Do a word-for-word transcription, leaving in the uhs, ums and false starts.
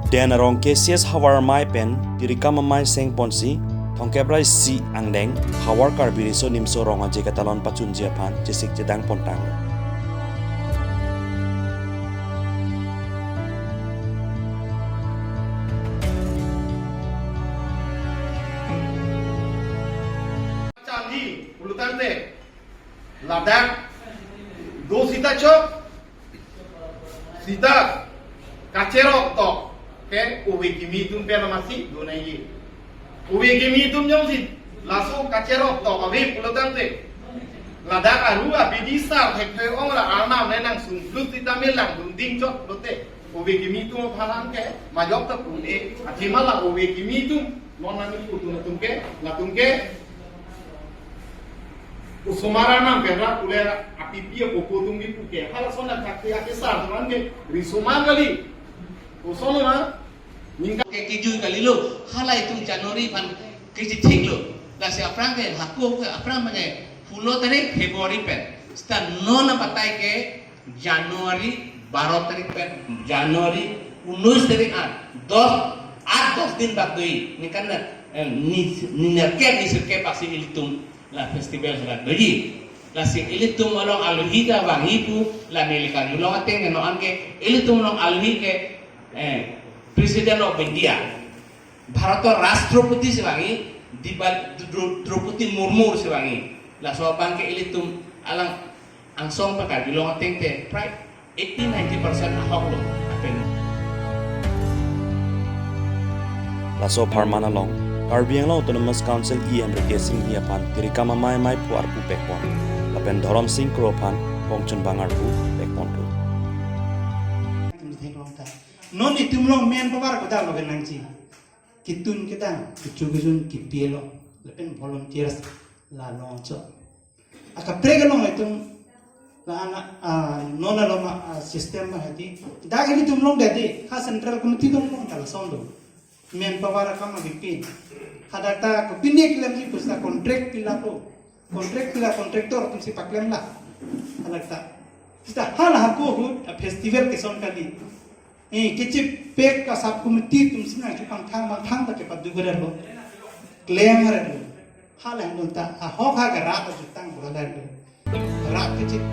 Den arong K C S havar amei pen Tirikam Amei sengponsi thomkep ra isi angdeng havar Karbi Riso Nimso Rong Aje Ketalon pachunji aphan chesik chedang pontang. Chandi pulotangte ladak do sita chok sita kacherok tok ke ove kimi atum pen amatsi do nangji. Ove kimi atum jongsi laso kacherok tok ave pulotangte ladak aru abidi sar thekthe ong ra arnam le nangsung plut sita me langdun ding chot pulote ove kimi atum aphan ke majok ta pu-e. Athema la ove kimi atum non nangji pu atum atum ke latum ke osomar arnam ke ra pule apipi apopo atum kipu ke halason athak ke ake sar atum ke risomar kali. Osomar ningkan ke kejui kalilo, hala itum January aphan kejithik lo. Lasi aphrang ke hako ke aphrang ke pulo tarik February pen. Seta non abatai ke January baro tarik pen, January unis tarik an, dos, at dos din bak doi. Ningkan na, eh, ni, ni nerkep ni sirkep pasi ilitum la festival la doji. Lasi ilitum along alohi ta vangji pu, la neli kangni long ateng ke non ke, ilitum along alohi ke, eh, President of India, Bharat Rashtrapati si vangji, Diba-, Dro-, Draupadi Murmu si vangji. Laso abang ke ilitum alang angsong pa Karbi Long ateng te prai eighty ninety percent ahok lo apen. Laso apharman along Karbi Anglong Autonomous Council E M Ritesh Enghi aphan Tirikam Amei amei pu arpu pekpon lapen Dhorom Sing Kro aphan kongchunbang arpu pekpon tu. Non itum along main power ko dalo ke nangji. Kitun kedang, kecho kejun kipi lo, lapen volunteers la longchot. Akaprek along itum la ana, ah, non along ma, ah, system ma hadi. Dak ilitum long dadi, ha central committee atum long ta lason do. Main power akam abipin. Hadak ta kopine klemji pusi contract pilap lo. Contract pilap, contractor atumsi paklem la. Hadak ta. Seta hala hako ahut, ah, festival keson kali. Eh, kechipek ka sub committee atumsi nangchepangthang pangthang ta chepaduk re lo. Klem re lo. Hala hang dun ta ahok ha ke rat ajutang bo hala lo. Rat kechip.